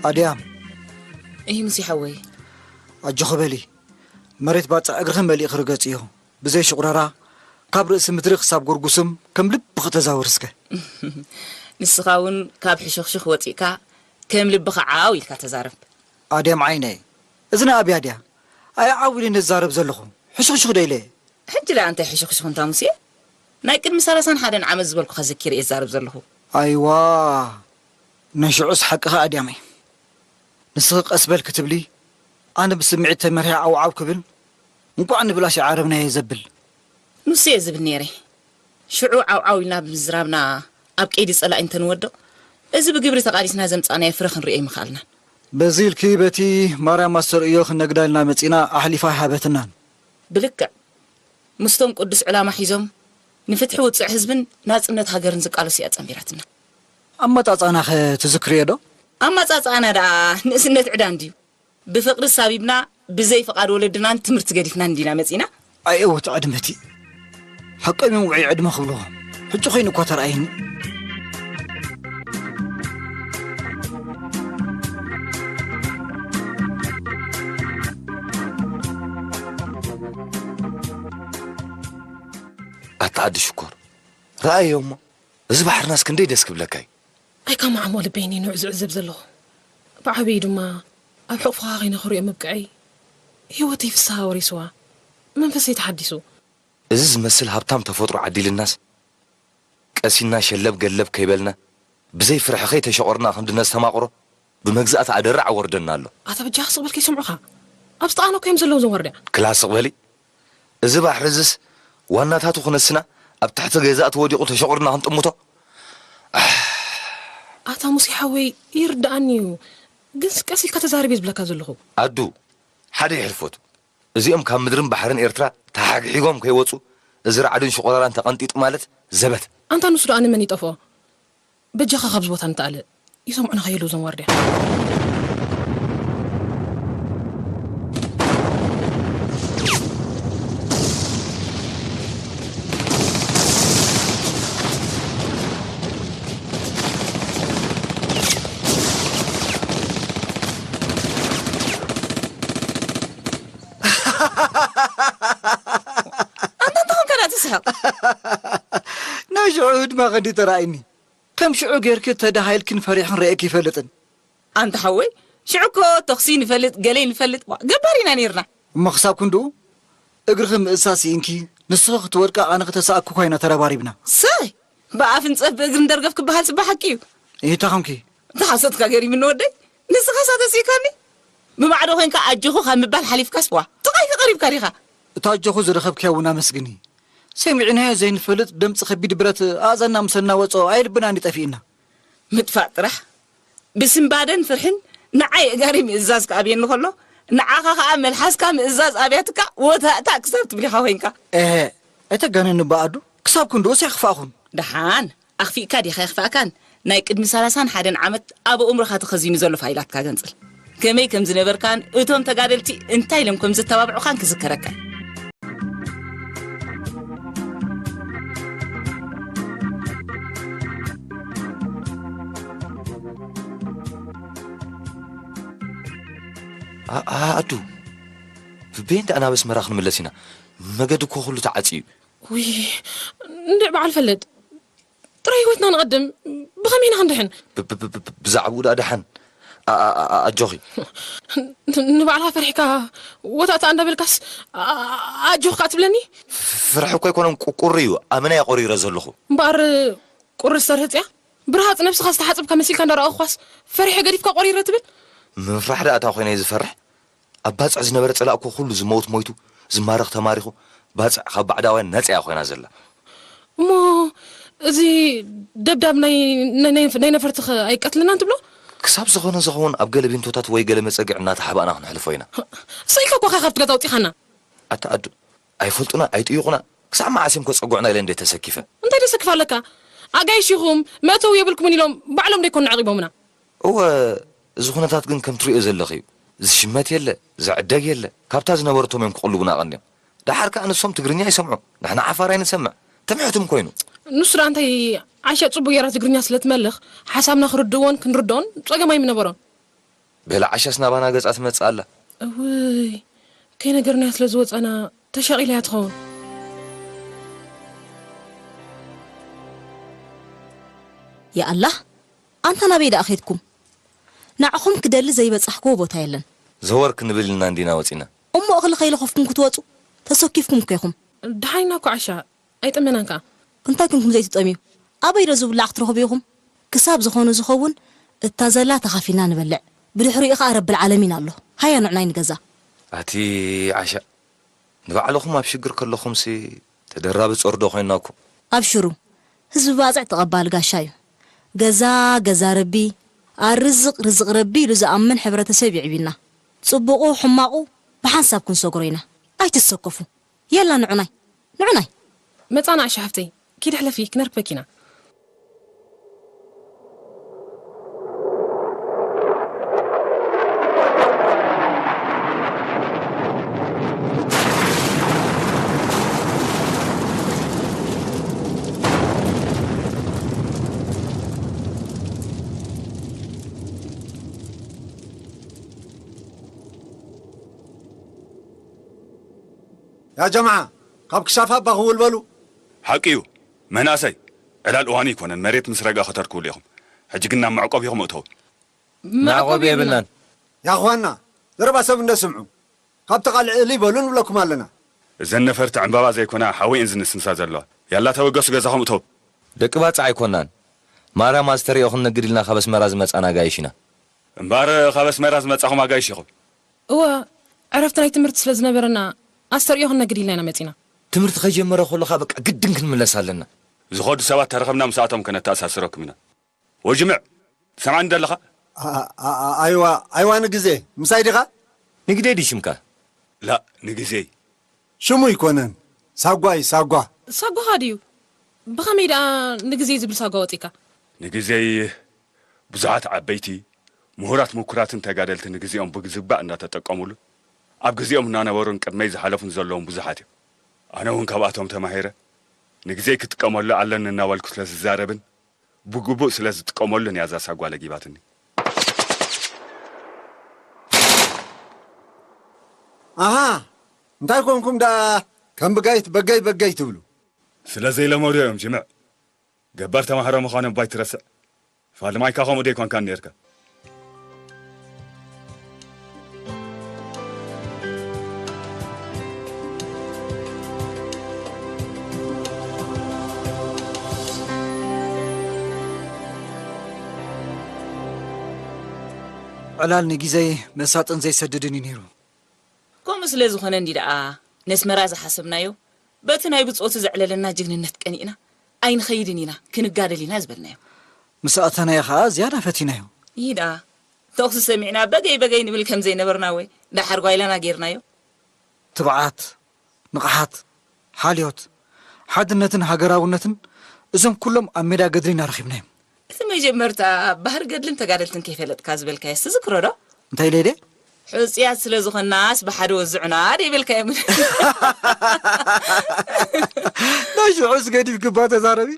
ኣድያም፣ እይ ሙሴ ሓወይ። ኣጆኺ በሊ። መሬት ባጽዕ እግርኺ መሊእኺ ርገጽዮ። ብዘይ ሽቑረራ፣ ካብ ርእሲ ምድሪ ክሳብ ጎርጉስም ከም ልብኺ ተዛወሪ እስከ። ንስኻ እውን ካብ ሕሹኽሹኽ ወጺእካ ከም ልብኻ ዓው ኢልካ ተዛረብ። ኣድያም ዓይነይ፣ እዝና ኣብያ ድያ? ኣይ ዓው ኢለ ነዛረብ ዘለኹ። ሕሹኽሹኽ ዶ ኢለ? ሕጂ ደኣ እንታይ ሕሹኽሹኽ እንታ ሙሴ? ናይ ቅድሚ ሰላሳን ሓደን ዓመት ዝበልኩኻ ዘኪረ እየ ዝዛረብ ዘለኹ። ኣይዋ፣ ናይ ሽዑስ ሓቅኻ ኣድያመይ። ንስኺ ቀስ በል ክትብሊ፣ ኣነ ብስምዒት ተመሪሐ ዓው ዓው ክብል፣ እንቋዕ ንብላሽ ዓረብናዮ ዘብል። ንሱ እየ ዝብል ነይረ። ሽዑ ዓው ዓው ኢልና ብምዝራብና ኣብ ቀይዲ ጸላኢ እንተንወድቕ፣ እዚ ብግብሪ ተቓሊስና ዘምጻእናዮ ፍረ ክንርእዮ ኣይምኸኣልናን። በዚ ኢልኪ በቲ ማርያም ኣስተርእዮ ክነግዳ ኢልና መጺና ኣሕሊፋ ኣይሃበትናን። ብልክዕ ምስቶም ቅዱስ ዕላማ ሒዞም ንፍትሒ ውጽዕ ህዝብን ናጽነት ሃገርን ዝቃለሱ እያ ጸንቢራትና። ኣመጻጽኣናኸ ትዝክርዮ ዶ? ኣመጻጽኣና ደኣ ንእስነት ዕዳ እንድዩ። ብፍቕሪ ሳቢብና ብዘይ ፍቓድ ወለድናን ትምህርቲ ገዲፍናን እንዲና መጺና። ኣየወት ዕድመቲ። ሓቆም እዮም ውዑይ ዕድመ ክብልዎ። ሕጂ ኮይኑ እኳ ተረኣየኒ። ኣታ ዓዲ ሽኮር፣ ረኣዮ እሞ፣ እዚ ባሕርናስ ክንደይ ደስ ክብለካ እዩ። ኣይ፣ ካብ መዓሞ ልበይ እየ ንዑ ዝዕዘብ ዘለኹ። ብዓብዩ ድማ ኣብ ሕቑፍኻ ኸይነ ክሪኦ ምብቅዐይ፣ ህይወተይ ፍስሃ ወሪስዋ፣ መንፈሰይ ተሓዲሱ። እዚ ዝመስል ሃብታም ተፈጥሮ ዓዲልናስ፣ ቀሲና ሸለብ ገለብ ከይበልና፣ ብዘይ ፍርሒ ከይተሸቖርና ክንዲ ነስተማቕሮ፣ ብመግዛእቲ ኣደራዕ ወርደና ኣሎ። ኣታ በጃኻ ስቕ በል ከይሰምዑኻ። ኣብ ስጣኖ እኮ እዮም ዘለዉ እዞም ወርድያ። ክላ ስቕ በሊ። እዚ ባሕሪ እዝስ ዋናታቱ ክነስና፣ ኣብ ትሕቲ ገዛእቲ ወዲቑ ተሸቑርና ክንጥምቶ። ኣታ ሙሴ ሓወይ፣ ይርድኣኒ እዩ። ግንስ ቀስ ኢልካ ተዛረብ እየ ዝብለካ ዘለኹ። ኣዱ፣ ሓደ ይሕልፎት። እዚኦም ካብ ምድርን ባሕርን ኤርትራ ተሓግሒጎም ከይወጹ፣ እዚ ራዕድን ሽቑራራን ተቐንጢጡ ማለት ዘበት። ኣንታ ንሱ ደኣ ንመን ይጠፍኦ? በጃኻ ካብዚ ቦታ ንተኣለ። ይሰምዑና ከየሉ እዞም ዋርድያ። ኣንታ እንታይ ኮንካ ደኣ ትስሕቕ? ናይ ሽዑ ህድማ ቐንዲ ተራእይኒ። ከም ሽዑ ጌርኪ ተዳሃይልክን ፈሪሕን ርእየኪ ይፈልጥን። ኣንታ ሓወይ፣ ሽዑ እኮ ተኹሲ ንፈልጥ፣ ገለ ንፈልጥ፣ ዋ፣ ገባር ኢና ኔርና። እሞ ክሳብ ክንድኡ፣ እግርኺ ምእዝዛ ስኢንኪ፣ ንስኺ ክትወድቂ ኣነ ክተሰኣክኳ ኢና ተረባሪብና። ሰይ! ብኣፍንጸፍ ብእግሪ እንደርገፍ ክበሃል ጽባሕ ሓቂ እዩ። ይታኸምኪ። ተሓሰትካ ገሪምኒ ወደይ። ንስኻስ ኣተሲእካኒ? ብማዕዶ ኮንካ ኣጆኹ ካብ ምባል ሓሊፍካስ ዋ፣ ጥቓይካ ቀሪብካ ዲኻ? እታ ኣጆኹ ዝረኸብክያ እውን ኣመስግኒ። ሰሚዕናዮ ዘይንፈልጥ ድምፂ ከቢድ ብረት ኣእዛንና ምስ እናወፅኦ ኣይልብናን እዩ ጠፊእና። ምጥፋእ ጥራሕ። ብስንባደን ፍርሕን ንዓይ እጋሪ ምእዛዝ ክኣብየኒ ከሎ፣ ንዓኻ ኸኣ መልሓስካ ምእዛዝ ኣብያትካ ወታእታእ ክሳብ ትብሊኻ ኮይንካ። ኤህ፣ ኣይተጋነኒ እባ ኣዱ፣ ክሳብ ክንድኡስ ኣይኽፋእኹን። ደሓን፣ ኣኽፊእካ ዲኻ ኣይኽፋእካን? ናይ ቅድሚ ሰላሳን ሓደን ዓመት ኣብ ኣእምሮኻ ተኸዚኑ ዘሎ ፋይላትካ ገንጽል። ከመይ ከም ዝነበርካን እቶም ተጋደልቲ እንታይ ኢሎም ከም ዘተባብዑኻን ክዝከረካ። ኣ-፣ ኣ-፣ ኣዱ፣ ብቤን ደኣ ናብ ኣስመራ ክንምለስ ኢና። መገዲ እኮ ኩሉ ተዓጽዩ እዩ። ውይ፣ እንድዕ በዓል ፈልጥ። ጥራይ ህይወትና ንቐድም። ብኸመይ ኢና ክንድሕን? ብ-፣ ብ-፣ ብ-፣ ብ-፣ ብዛዕባኡ ደኣ ደሓን። ኣ-፣ ኣ-፣ ኣ-፣ ኣጆኺ። ን-፣ ንባዕልኻ ፈሪሕካ ወታእታ እንዳበልካስ ኣ-፣ ኣ-፣ ኣጆኻ ትብለኒ? ፍ-፣ ፍርሒ እኮ ኣይኮነን፣ ቁ-፣ ቁሪ እዩ። ኣመና እየ ቆሪረ ዘለኹ። እምበኣር ቁሪ ዝተርህጽ እያ? ብርሃጽ ነብስኻ ዝተሓጽብካ መሲልካ እንዳረኣኹኻስ ፈሪሐ ገዲፍካ ቆሪረ ትብል? ምፍራሕ ደኣ እታ ኮይነ እየ ዝፈርሕ። ኣብ ባጽዕ ዝነበረ ጸላእ እኮ ኩሉ ዝመውት ሞይቱ፣ ዝማረኽ ተማሪኹ፣ ባጽዕ ካብ ባዕዳውያን ነጻ እያ ኮይና ዘላ። እሞ እዚ ደብዳብ ናይ፣ ናይ፣ ናይ፣ ናይ ነፈርትኸ ኣይቀትልናን ትብሎ? ክሳብ ዝኾነ ዝኸውን ኣብ ገለ ቢንቶታት ወይ ገለ መጸግዒ እናተሓባእና ክንሕልፎ ኢና። ስኢልካ እኮ ኢኻ ካብቲ ገዛ ኣውጺኻና። ኣታ ኣዱ፣ ኣይፈልጡና፣ ኣይጥይቑና፣ ክሳብ መዓስ እዮም ከጸግዑና ኢለ እንደ ተሰኪፈ። እንታይ ደሰክፍ ኣለካ? ኣጋይሽ ኢኹም፣ መእተዊ የብልኩምን ኢሎም ባዕሎም ደይኮኑ ኣዕቂቦምና። እወ፣ እዚ ኩነታት ግን ከም ትሪኦ ዘለኺ እዩ። ዝሽመት የለ፣ ዝዕደግ የለ። ካብታ ዝነበረቶም እዮም ክቕልቡና ቀንዮም። ደሓር ከኣ ንሶም ትግርኛ ይሰምዑ፣ ንሕና ዓፋር ኣይንሰምዕ። ትምሕትም ኮይኑ። ንሱ ደኣ እንታይ ዓሻ ጽቡቕ ጌራ ትግርኛ ስለ ትመልኽ፣ ሓሳብና ክርድእዎን ክንርድኦን ጸገም ኣይምነበሮን። በላ ዓሻስ ናባና ገጻ ትመጽእ ኣላ። እውይ፣ ከይነገርናያ ስለ ዝወጻና ተሻቒላ እያ ትኸውን። ያኣላህ፣ ኣንታ ናበይ ደኣ ኸድኩም? ንዓኹም ክደሊ ዘይበጻሕክዎ ቦታ የለን። ዘወር ክንብል ኢልና እንዲና ወጺና። እሞ እኽሊ ከይለኸፍኩም ክትወጹ ተሰኪፍኩም እኮ ኢኹም። ደሓን ኢና እኮ ዓሻ፣ ኣይጠመናን ከኣ። እንታይ ኮንኩም ዘይትጠምዩ? ኣበይ ዶ ዝብላዕ ክትረኽቡ ኢኹም? ክሳብ ዝኾነ ዝኸውን እታ ዘላ ተኻፊልና ንበልዕ። ብድሕሪኡ ኸኣ ረብል ዓለሚን ኣሎ። ሃያ ንዕናይ ንገዛ። ኣቲ ዓሻ፣ ንባዕልኹም ኣብ ሽግር ከለኹምሲ ተደራቢ ጾር ዶ ኮይንና እኮ። ኣብሽሩ፣ ህዝቢ ባጽዕ ተቐባሊ ጋሻ እዩ። ገዛ፣ ገዛ ረቢ፣ ኣርዝቕ፣ ርዝቕ ረቢ ኢሉ ዝኣምን ሕብረተሰብ የዕቢና። ጽቡቑ፣ ሕማቑ ብሓንሳብ ክንሰግሮ ኢና። ኣይትሰከፉ። የላ ንዑናይ፣ ንዑናይ። መጻና ኣሻ ሓፍተይ፣ ኪዲ ሕለፊ፣ ክነርክበኪ ኢና። ያ ጀምዓ፣ ካብ ክሻፋ ኣባ ክውል በሉ። ሓቂ እዩ መናእሰይ፣ ዕላል እዋኑ ኣይኮነን፣ መሬት ምስ ረግኣ ከተርክብሉ ኢኹም። ሕጂ ግን ናብ መዕቆቢኹም እተዉ። መዕቆቢ የብልናን። ያ ኣኽዋንና፣ ዘረባ ሰብ እንደ ስምዑ፣ ካብ ተቓልዕ እልይ በሉ ንብለኩም ኣለና። እዘን ነፈርቲ ዕምባባ ዘይኮና ሓዊ እየን ዝንስንሳ ዘለዋ። ያላ ተበገሱ ገዛኹም እተዉ። ደቂ ባጽዕ ኣይኮናን። ማርያም ኣስተርእዮ ክንነግድ ኢልና ካብ ኣስመራ ዝመጻና ኣጋይሽ ኢና። እምበኣር ካብ ኣስመራ ዝመጻኹም ኣጋይሽ ኢኹም። እወ፣ ዕረፍቲ ናይ ትምህርቲ ስለ ዝነበረና ኣስተርእዮ ክንነግድ ኢልና ኢና መጺና። ትምህርቲ ከይጀመረ ከሎ ከኣ በቃ ግድን ክንምለስ ኣለና። ዝኸዱ ሰባት ተረኸብና ምስኣቶም ከነተኣሳስረኩም ኢና። ወጅምዕ፣ ትሰምዓኒ ዶ ኣለኻ? ኣይዋ፣ ኣይዋ ንግዜ፣ ምሳይ ዲኻ? ንግደይ ድዩ ሽምካ? ላእ፣ ንግዜይ። ሽሙ ኣይኮነን፣ ሳጓ እዩ፣ ሳጓ። ሳጓኻ ድዩ? ብኸመይ ደኣ ንግዜይ ዝብል ሳጓ ወጺእካ? ንግዜይ ብዙሓት ዓበይቲ፣ ምሁራት ምኩራትን ተጋደልቲ ንግዜኦም ብዝግባእ እንዳተጠቀሙሉ፣ ኣብ ግዜኦም እናነበሩን ቅድመይ ዝሓለፉን ዘለዉን ብዙሓት እዮም። ኣነ እውን ካብኣቶም ተማሂረ፣ ንግዜይ ክጥቀመሉ ኣለኒ እናበልኩ ስለ ዝዛረብን ብግቡእ ስለ ዝጥቀመሉን እያ እዛ ሳጓ ለጊባትኒ። ኣሃ፣ እንታይ ኮንኩም ደኣ ከም ብጋይት በገይ በገይ ትብሉ? ስለ ዘይለመዱ እዮም ጅምዕ። ገባር ተማሃሮ ምዃኖም እባ ኣይትረስዕ። ፋልማይካ ከምኡ ደይኮንካን ነይርካ። ዕላል ንጊዘይ መሳጥን ዘይሰድድን እዩ ነይሩ። ከምኡ ስለ ዝኾነ እንዲ ደኣ ነስመራ ዝሓሰብናዮ፣ በቲ ናይ ብጾቱ ዘዕለለና ጅግንነት ቀኒእና ኣይንኸይድን ኢና፣ ክንጋደል ኢና ዝበልናዮ። ምስ ኣተናዮ ኸኣ ዝያዳ ፈቲናዮ። ይህ ደኣ ተኹሲ ሰሚዕና በገይ በገይ ንብል ከም ዘይነበርና ወይ ደሓር ጓይላና ጌርናዮ። ትብዓት፣ ንቕሓት፣ ሓልዮት፣ ሓድነትን ሃገራውነትን እዞም ኩሎም ኣብ ሜዳ ገድሊ ኢና ረኺብናዮም። እቲ መጀመርታ ባህሪ ገድልን ተጋደልትን ከይፈለጥካ ዝበልካዮስ ትዝክሮ ዶ? እንታይ ኢለ ድየ? ሕጹያት ስለ ዝኾንናስ ብሓደ ወዝዑና ደይበልካዮም። ናይ ሽዑስ ገዲፍክባ ተዛረቢ።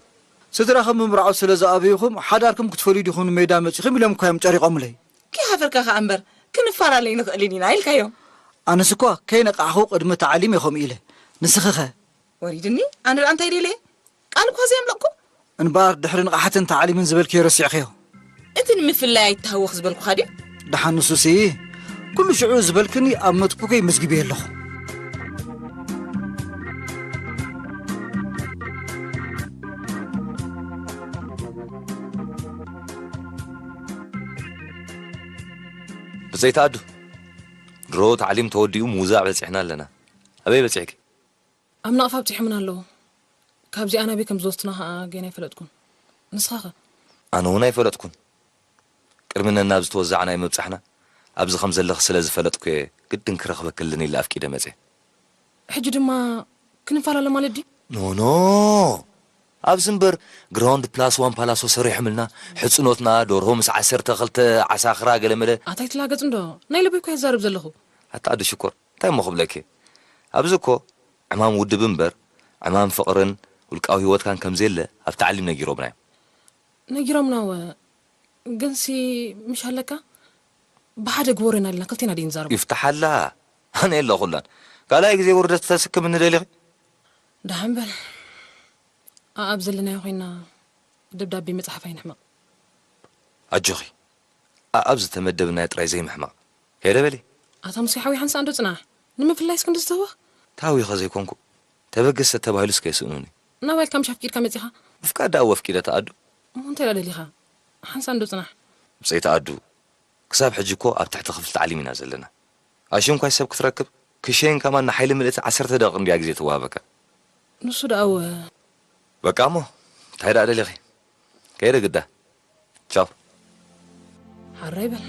ስድራኹም ምምርዓው ስለ ዝኣበዩኹም ሓዳርኩም ክትፈልዩ ዲኹም ንሜዳ መጺኹም ኢሎም እኳ እዮም ጨሪቖምለይ። ከይሓፈርካ ከኣ እምበር ክንፈላለ ኣይንኽእልን ኢና ኢልካዮም። ኣነስ እኳ ከይነቃዕኹ ቅድሚ ታዕሊም እየ ከምኡ ኢለ። ንስኺኸ? ወሪድኒ። ኣነ ደኣ እንታይ ደልየ? ቃል እኳ ዘየምለቕኩ። እንበኣር ድሕሪ ንቕሓትን ታዕሊምን ዝበልክዮ ረሲዕክዮ። እቲ ንምፍላይ ኣይተሃወኽ ዝበልኩኻ ድዩ? ደሓን ንሱሲ ኩሉ ሽዑ ዝበልክኒ ኣብ ኖትቡከይ መዝጊበዮ ኣለኹ። ብዘይተኣዱ ድሮ ታዕሊም ተወዲኡ ምውዛዕ በጺሕና ኣለና። ኣበይ በጺሕኪ? ኣብ ናቕፋ ኣብጺሖምና ኣለዉ። ካብዚኣ ናበይ ከም ዝወስዱና ኸኣ ገና ኣይፈለጥኩን። ንስኻኸ? ኣነ እውን ኣይፈለጥኩን። ቅድሚ ነናብ ዝተወዛዕና ኣይምብጻሕና፣ ኣብዚ ከም ዘለኺ ስለ ዝፈለጥኩ እየ ግድን ክረኽበኪ ኣለኒ ኢለ ኣፍቂደ መጽየ። ሕጂ ድማ ክንፈላለ ማለት ድዩ? ኖኖ! ኣብዚ እምበር ግራውንድ ፕላስ ዋን ፓላሶ ሰሪሖምልና፣ ሕጽኖትና፣ ደርሆ ምስ ዓሰርተ ክልተ ዓሳኽራ ገለመለ። ኣታ ኣይትላገጽ እንዶ፣ ናይ ልበይ እኮ እየ ዝዛረብ ዘለኹ። ኣታ ኣዱ ሽኮር፣ እንታይ እሞ ክብለኪ? ኣብዚ እኮ ዕማም ውድብ እምበር ዕማም ፍቕርን ውልቃዊ ህይወትካን ከምዘየለ ኣብ ታዕሊም ነጊሮምና እዮም። ነጊሮምና እወ፣ ግንሲ ምሽ ኣለካ? ብሓደ ግበረና ኣለና፣ ክልቴና ደይ ንዛረቡ። ይፍትሓላ። ኣነ የለ ኩላን ካልኣይ ግዜ ውርደት ተስክም እንደሊኺ። ደሓን በል። ኣኣብ ዘለናዮ ኮይና ደብዳቤ መጽሓፍ ኣይንሕመቕ። ኣጆኺ፣ ኣኣብ ዝተመደብናዮ ጥራይ ዘይምሕማቕ። ከይደ በሊ። ኣታ ሙሴ ሓወይ፣ ሓንሳእ እንዶ ጽናሕ። ንምፍላይስ ክንዲ ዝተወ? ታዊኸ ዘይኮንኩ ተበገሰ ተባሂሉስ ከይስእኑኒ። ናባይ ኢልካ ምሽ ኣፍቂድካ መጺኻ? ምፍቃድ ደኣ ወፍቂደ ተኣዱ። እሞ እንታይ ደኣ ደሊኻ? ሓንሳእ እንዶ ጽናሕ። ብጸይ ተኣዱ። ክሳብ ሕጂ እኮ ኣብ ትሕቲ ክፍሊ ተዓሊም ኢና ዘለና። ኣሽንኳይ ሰብ ክትረክብ ክሸይን ከማን ንሓይሊ ምልእቲ ዓሰርተ ደቂቕ እንድያ ግዜ ትወሃበካ። ንሱ ደኣ እወ። በቃ እሞ እንታይ ደኣ ደሊኺ? ከይደ ግዳ። ቻው። ሓራይ በል።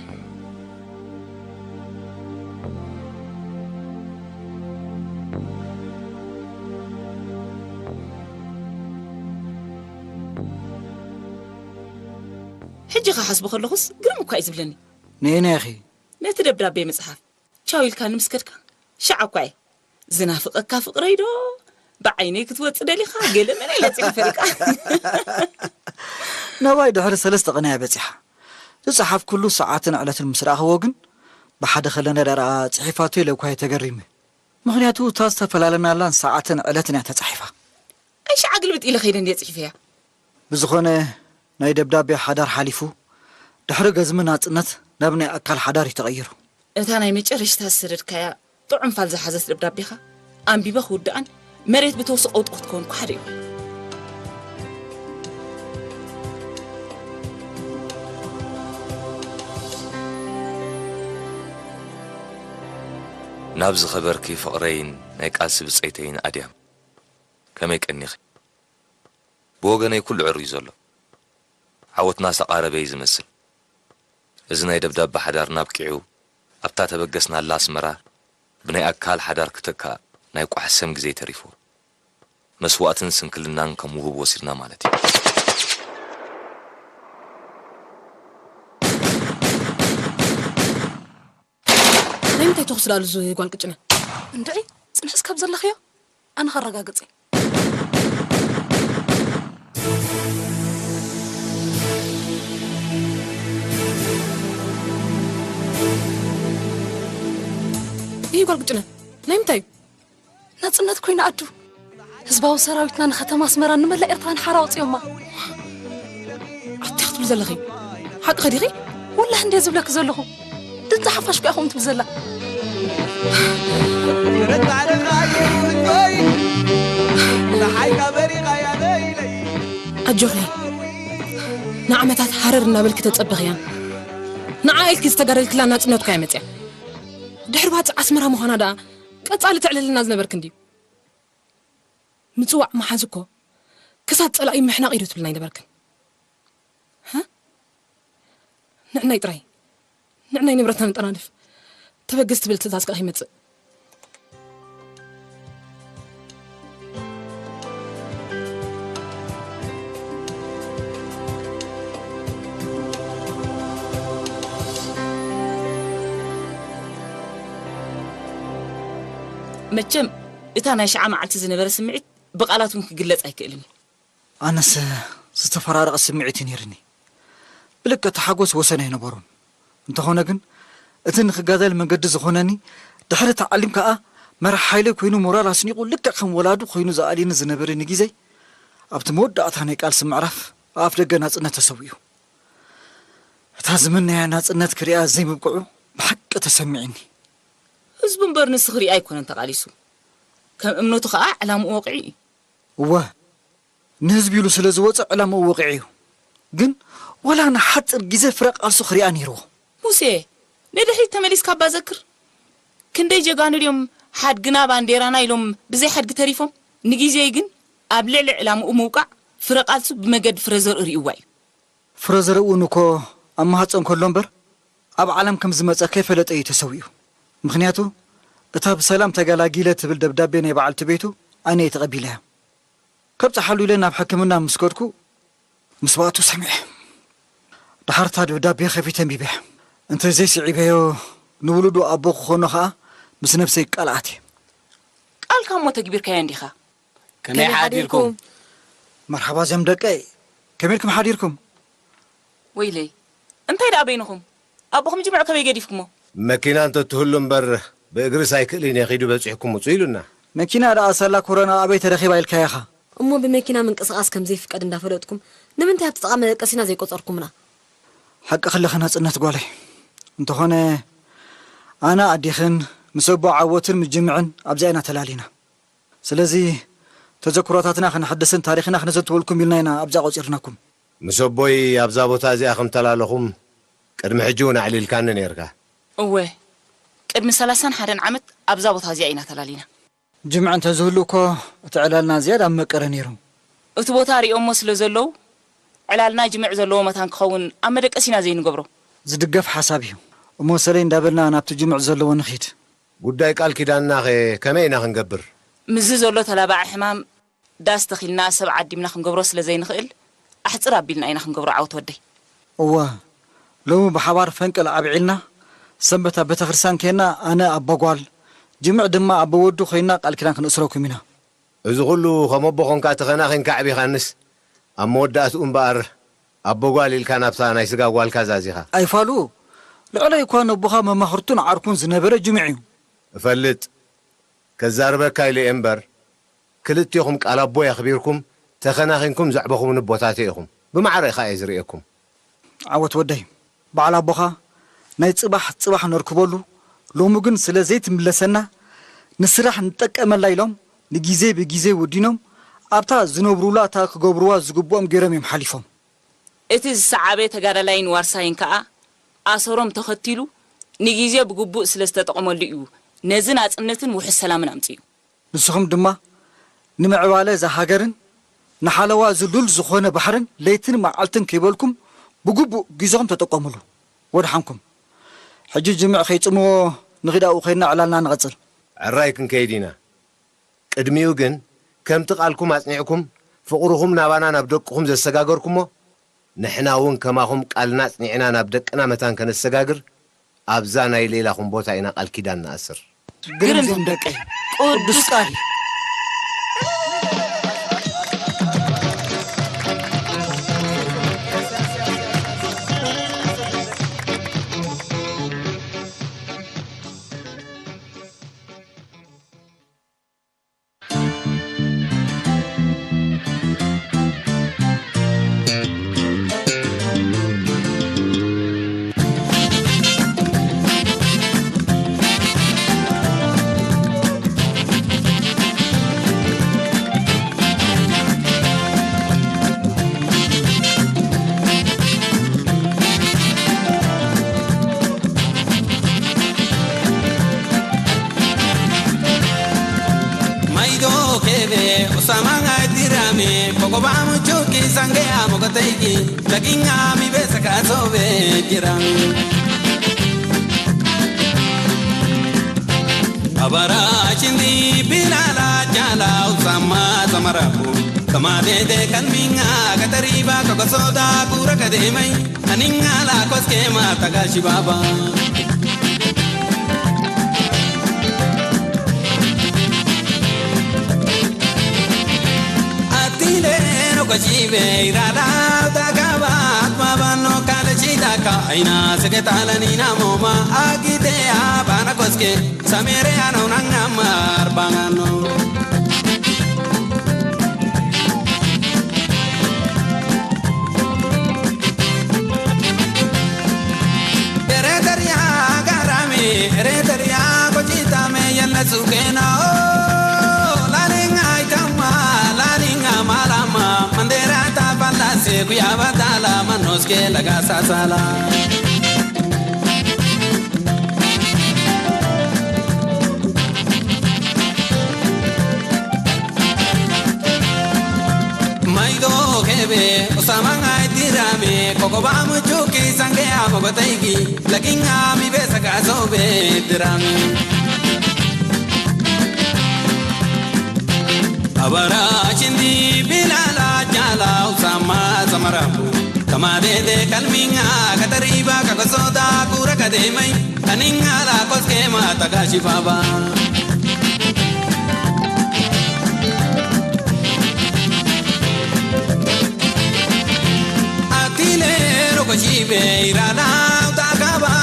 ሕጂ ክሓስቦ ከለኹስ ግርም እኳ እዩ ዝብለኒ። ንየናይ ኢኺ? ነቲ ደብዳቤ ምጽሓፍ ቻው ኢልካኒ ምስ ከድካ ሽዓ እኳ እየ ዝናፍቐካ ፍቕረይ ዶ ብዓይነይ ክትወጽእ ደሊኻ ገለ መለ ኢለ ጽሒፈልካ። ናባይ ድሕሪ ሰለስተ ቕነ እያ በጺሓ። ዝጸሓፍኩሉ ሰዓትን ዕለትን ምስ ረኣኽዎ ግን ብሓደ ከለና ደኣ ጽሒፋቶ ኢለ እኳ እየ ተገሪመ። ምኽንያቱ እታ ዝተፈላለለናላን ሰዓትን ዕለትን እያ ተጻሒፋ። ኣይ ሽዓ ግልብጥ ኢለ ከይደ እንድየ ጽሒፈያ። ብዝኾነ ናይ ደብዳቤ ሓዳር ሓሊፉ ድሕሪ ገዝሚ ናጽነት ናብ ናይ ኣካል ሓዳር እዩ ተቐይሩ። እታ ናይ መጨረሽታ ዝሰደድካያ ጥዑም ፋል ዝሓዘት ደብዳቤኻ ኣንቢበ ክውድኣን መሬት ብተውሲ ቀውጢ ክትከውን እኳ ሓደ እዩ። ናብ ዝኸበርኪ ፍቕረይን ናይ ቃልሲ ብጸይተይን ኣድያም፣ ከመይ ቀኒኺ? ብወገነይ ኩሉ ዕሩይ ዘሎ። ዓወትና ዝተቓረበ እዩ ዝመስል። እዚ ናይ ደብዳብ ሓዳርና ኣብቂዑ ኣብታ ተበገስናላ ኣስመራ ብናይ ኣካል ሓዳር ክተካእ ናይ ቋሕ ሰም ግዜ ተሪፉ። መስዋእትን ስንክልናን ከም ውሁብ ወሲድና ማለት እዩ። ናይ ምንታይ ተኹሲ ደኣ ኣሉ እዚ ጓል ቅጭነ? እንድዒ ጽንሒ እስካብ ዘለኽዮ ኣነ ከረጋግጽ እየ። ይህ ጓል ቅጭነ ናይ ምንታይ እዩ? ናጽነት ኮይና ኣዱ ህዝባዊ ሰራዊትና ንከተማ ኣስመራን ንመላእ ኤርትራን ሓራ ኣውጺኦማ። ኣቲ ክትብል ዘለኺ ሓቂ ኸዲኺ? ወላሂ እንድየ ዝብለኪ ዘለኹ። ድምፂ ሓፋሽ እኮ እያ ከምኡ ትብል ዘላ። ኣጆኺ ንዓመታት ሃረር እናበልኪ ተጸበኽያን ንዓ ኢልኪ ዝተጋደልክላ ናጽነት እኮ እያ መጽያ። ድሕሪ ባጽዕ ኣስመራ ምዃና ደኣ ቀጻሊ ተዕልልና ዝነበርክ እንድዩ። ምጽዋዕ ምሓዝ እኮ ክሳብ ጸላኢ ምሕናቕ እዩ ዶ ትብልና ኣይነበርክን? ሃ? ንዕናይ ጥራይ ንዕናይ ንብረትና ነጠናንፍ። ተበገስ ትብል ትእዛዝ ከኣ ከይመጽእ። መቸም እታ ናይ ሽዓ መዓልቲ ዝነበረ ስምዒት ብቓላት እውን ክግለጽ ኣይክእልን እዩ። ኣነስ ዝተፈራረቐ ስምዒት እዩ ነይርኒ። ብልክዕ እቲ ሓጎስ ወሰን ኣይነበሮን። እንተኾነ ግን እቲ ንክጋደል መንገዲ ዝኾነኒ ድሕሪ ተዓሊም ከኣ መራሕ ሓይለይ ኮይኑ ሞራል ኣስኒቑ ልክዕ ከም ወላዱ ኮይኑ ዝኣልየኒ ዝነበረ ንጊዜይ ኣብቲ መወዳእታ ናይ ቃልሲ ምዕራፍ ኣብ ኣፍደገ ናጽነት ተሰዊኡ። እታ ዝምነያ ናጽነት ክሪኣ ዘይምብቅዑ ብሓቂ ተሰሚዕኒ። ህዝቡ እምበር ንሱ ክሪኣ ኣይኮነን ተቓሊሱ። ከም እምነቱ ከኣ ዕላምኡ ወቒዑ እዩ። እወ ንህዝቢ ኢሉ ስለ ዝወጸ ዕላምኡ ወቒዑ እዩ። ግን ወላ ንሓጺር ግዜ ፍረ ቃልሱ ክሪኣ ነይርዎ። ሙሴ ንድሕሪት ተመሊስካ እባ ዘክር። ክንደይ ጀጋኑ ድዮም ሓድግና ባንዴራና ኢሎም ብዘይ ሓድጊ ተሪፎም። ንግዜኡ ግን ኣብ ልዕሊ ዕላምኡ ምውቃዕ ፍረ ቃልሱ ብመገዲ ፍረ ዘርኢ ርእይዋ እዩ። ፍረ ዘርእውን እኮ ኣብ ማህጸን ከሎ እምበር ኣብ ዓለም ከም ዝመጸ ከይፈለጠ እዩ ተሰዊኡ። ምኽንያቱ እታ ብሰላም ተገላጊለ ትብል ደብዳቤ ናይ በዓልቲ ቤቱ ኣነ እየ ተቐቢለያ። ከብጽሓሉ ኢለ ናብ ሕክምና ምስ ከድኩ ምስዋእቱ ሰሚዐ። ደሓር እታ ደብዳቤ ከፊተ ኣንቢበያ። እንተ ዘይስዒበዮ ንውሉዱ ኣቦ ክኾኖ ኸኣ ምስ ነብሰይ ቃል ኣትየ። ቃልካ እሞ ተግቢርካዮ እንዲኻ። ከመይ ሓዲርኩም? መርሓባ እዞም ደቀይ፣ ከመይ ኢልኩም ሓዲርኩም? ወይለይ እንታይ ደኣ በይንኹም? ኣቦኹም ጅምዕ ከመይ ገዲፍኩሞ? መኪና እንተትህሉ እምበር፣ ብእግርስ ኣይክእልን እየ፣ ኪዱ በጺሕኩም ውጹ ኢሉና። መኪና ደኣ ሳላ ኮሮና ኣበይ ተረኺባ ኢልካያ ኢኻ? እሞ ብመኪና ምንቅስቓስ ከም ዘይፍቀድ እንዳፈለጥኩም፣ ንምንታይ ኣብቲ ጥቓ መደቀሲና ዘይቆጸርኩምና? ሓቅኺ ኣለኺ ናጽነት ጓለይ። እንተኾነ፣ ኣነ ኣዴኽን ምስ ኣቦ ዓወትን ምስ ጅምዕን ኣብዚኣ ኢና ተላሊና። ስለዚ፣ ተዘክሮታትና ከነሐድስን ታሪኽና ክነዘንትወልኩም ኢልና ኢና ኣብዚኣ ቆጺርናኩም። ምስ ኣቦይ ኣብዛ ቦታ እዚኣ ከም ተላለኹም ቅድሚ ሕጂ እውን ኣዕሊልካኒ ነይርካ። እወ፣ ቅድሚ ሰላሳን ሓደን ዓመት ኣብዛ ቦታ እዚኣ ኢና ተላሊና። ጅምዕ እንተዝህሉ እኮ እቲ ዕላልና ዝያዳ ምመቀረ ነይሩ። እቲ ቦታ ሪኦሞ ስለ ዘለዉ፣ ዕላልና ጅምዕ ዘለዎ መታን ክኸውን ኣብ መደቀሲና ዘይንገብሮ። ዝድገፍ ሓሳብ እዩ። እሞ ሰለይ እንዳበልና ናብቲ ጅምዕ ዘለዎ ንኺድ። ጉዳይ ቃል ኪዳንናኸ ከመይ ኢና ክንገብር? ምስዚ ዘሎ ተላባዒ ሕማም ዳስ ተኺልና ሰብ ዓዲምና ክንገብሮ ስለ ዘይንኽእል፣ ኣሕጽር ኣቢልና ኢና ክንገብሮ ዓወት ወደይ። እወ፣ ሎሚ ብሓባር ፈንቅል ኣብዒልና፣ ሰንበት ኣብ ቤተክርስትያን ኬንና ኣነ ኣቦ ጓል፣ ጅምዕ ድማ ኣቦ ወዱ ኮይንና ቃል ኪዳን ክንእስረኩም ኢና። እዚ ኩሉ ከም ኣቦ ኾንካ ተኸናኺንካ ኣዕቢኻንስ፣ ኣብ መወዳእትኡ እምበኣር ኣቦ ጓል ኢልካ ናብታ ናይ ስጋ ጓልካ ዛዚኻ። ኣይፋሉ፣ ልዕለይ እኳ ነቦኻ መማኽርቱን ዓርኩን ዝነበረ ጅምዕ እዩ። እፈልጥ፣ ከዛርበካ ኢለ እየ እምበር፣ ክልቴኹም ቃል ኣቦይ ኣኽቢርኩም ተኸናኺንኩም ዘዕበኹምኒ ኣቦታተይ ኢኹም። ብማዕረ ኢኻ እየ ዝርእየኩም። ዓወት ወደይ፣ በዓል ኣቦኻ ናይ ጽባሕ ጽባሕ ነርክበሉ፣ ሎሚ ግን ስለ ዘይትምለሰና ንስራሕ ንጠቀመላ ኢሎም ንጊዜ ብጊዜ ወዲኖም ኣብታ ዝነብሩላ እታ ክገብርዋ ዝግብኦም ገይሮም እዮም ሓሊፎም። እቲ ዝሰዓበ ተጋዳላይን ዋርሳይን ከኣ ኣሰሮም ተኸቲሉ ንጊዜ ብግቡእ ስለ ዝተጠቕመሉ እዩ ነዚ ናጽነትን ውሑስ ሰላምን ኣምጺኡ። ንስኹም ድማ ንምዕባለ እዛ ሃገርን ንሓለዋ እዚ ሉል ዝኾነ ባሕርን ለይትን መዓልትን ከይበልኩም ብግቡእ ግዜኹም ተጠቀምሉ። ወድሓንኩም። ሕጂ ጅምዕ ከይጽምዎ ንኺድ ኣብኡ ኸይድና ዕላልና ንቐጽል። ዕራይ ክንከይድ ኢና። ቅድሚኡ ግን ከምቲ ቃልኩም ኣጽኒዕኩም ፍቕርኹም ናባና ናብ ደቅኹም ዘሰጋገርኩሞ፣ ንሕና እውን ከማኹም ቃልና ኣጽኒዕና ናብ ደቅና መታን ከነሰጋግር ኣብዛ ናይ ሌላኹም ቦታ ኢና ቃል ኪዳን ንኣስር። ግርም ዜም ደቀይ፣ ቅዱስ ቃል። Maido kebe, osama ngai tirame, kokoba mucho ki sange amo kateiki, takinga mi besa kaso be tiram. Abara chindi pilala chala usama samarapu, tamade de kalminga katariba kokosoda kura kademai. Aninga la koske mata gashi baba. Atile no kojibe irada takaba baba no kale chidaka aina seketala nina moma akite abana koske samere ano nangama arbangano. Ereteria garami, ereteria kochitame yalla sukena o. Lalinga itama, lalinga malama, mandera ta palase kuyabatala manoske laga sasala. Maido kebe, osama ngai tirame, kokoba mucho ki sange amo kateiki, lakinga mi besa kaso be tirame. Abara chindi bilala chala usama samarapu, tamade de kalminga katariba kakosoda kura kademai. Aninga la koske mata gashi baba. Atile ro koshi be irada uta kaba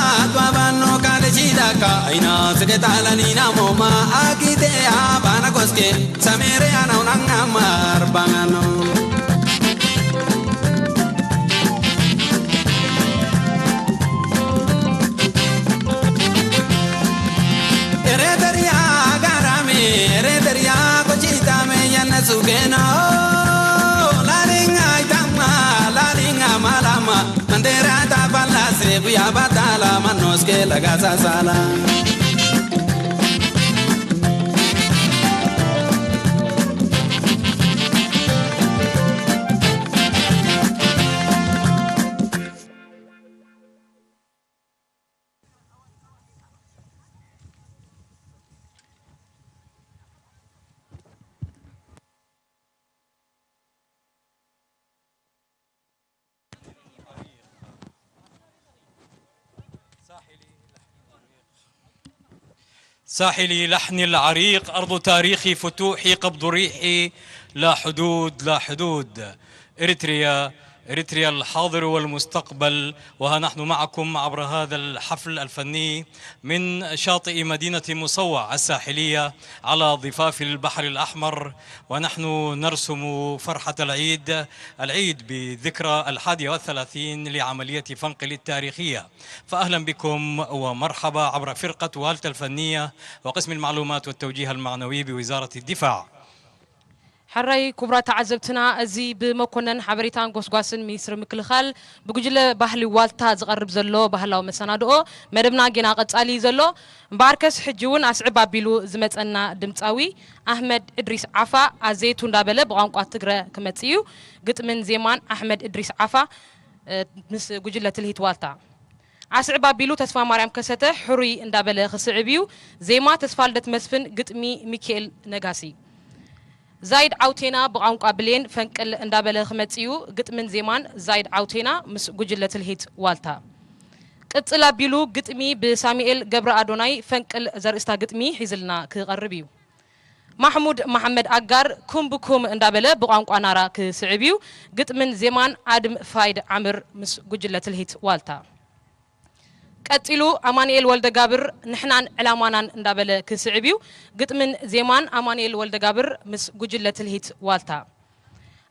Ka aina sege talanina moma akite abana koske samere anau nangama arbangano. Ereteria garame, ereteria kochitame yana sugena. Laringa itama, laringa malama. Mandera da balla se buya batala manos ke laga sasala. ساحلي لحني العريق، أرض تاريخي فتوحي، قبض ريحي، لا حدود، لا حدود. إريتريا، إريتريا الحاضر والمستقبل، وها نحن معكم عبر هذا الحفل الفني من شاطئ مدينة مصوع الساحلية على ضفاف البحر الأحمر، ونحن نرسم فرحة العيد، العيد بذكرى الحادية والثلاثين لعملية فنقل التاريخية. فأهلا بكم ومرحبا عبر فرقة والتا الفنية وقسم المعلومات والتوجيه المعنوي بوزارة الدفاع. ሕራይ ክቡራት ተዓዘብትና፣ እዚ ብመኮነን ሓበሬታን ጎስጓስን ሚኒስትሪ ምክልኻል ብጉጅለ ባህሊ ዋልታ ዝቐርብ ዘሎ ባህላዊ መሰናድኦ መደብና ጌና ቀጻሊ እዩ ዘሎ። እምበኣርከስ ሕጂ እውን ኣስዕብ ኣቢሉ ዝመጸና ድምጻዊ ኣሕመድ እድሪስ ዓፋ ኣዜቱ እንዳበለ ብቋንቋ ትግረ ክመጽእ እዩ። ግጥምን ዜማን ኣሕመድ እድሪስ ዓፋ፣ እ፣ ምስ ጉጅለ ትልሂት ዋልታ። ኣስዕብ ኣቢሉ ተስፋ ማርያም ከሰተ ሕሩይ እንዳበለ ክስዕብ እዩ። ዜማ ተስፋልደት መስፍን፣ ግጥሚ ሚኪኤል ነጋሲ። ዛይድ ዓውቴና ብቋንቋ ብሌን ፈንቅል እንዳበለ ክመጽእ እዩ። ግጥምን ዜማን ዛይድ ዓውቴና ምስ ጉጅለ ትልሂት ዋልታ። ቅጽል ኣቢሉ ግጥሚ ብሳሙኤል ገብረ ኣዶናይ ፈንቅል ዘርእስታ ግጥሚ ሒዝልና ክቐርብ እዩ። ማሕሙድ መሓመድ ኣጋር ኩም ብኩም እንዳበለ ብቋንቋ ናራ ክስዕብ እዩ። ግጥምን ዜማን ኣድም ፋይድ ዓምር ምስ ጉጅለ ትልሂት ዋልታ። ቀጺሉ ኣማኑኤል ወልደጋብር ንሕናን ዕላማናን እንዳበለ ክስዕብ እዩ። ግጥምን ዜማን ኣማኑኤል ወልደጋብር ምስ ጉጅለ ትልሂት ዋልታ።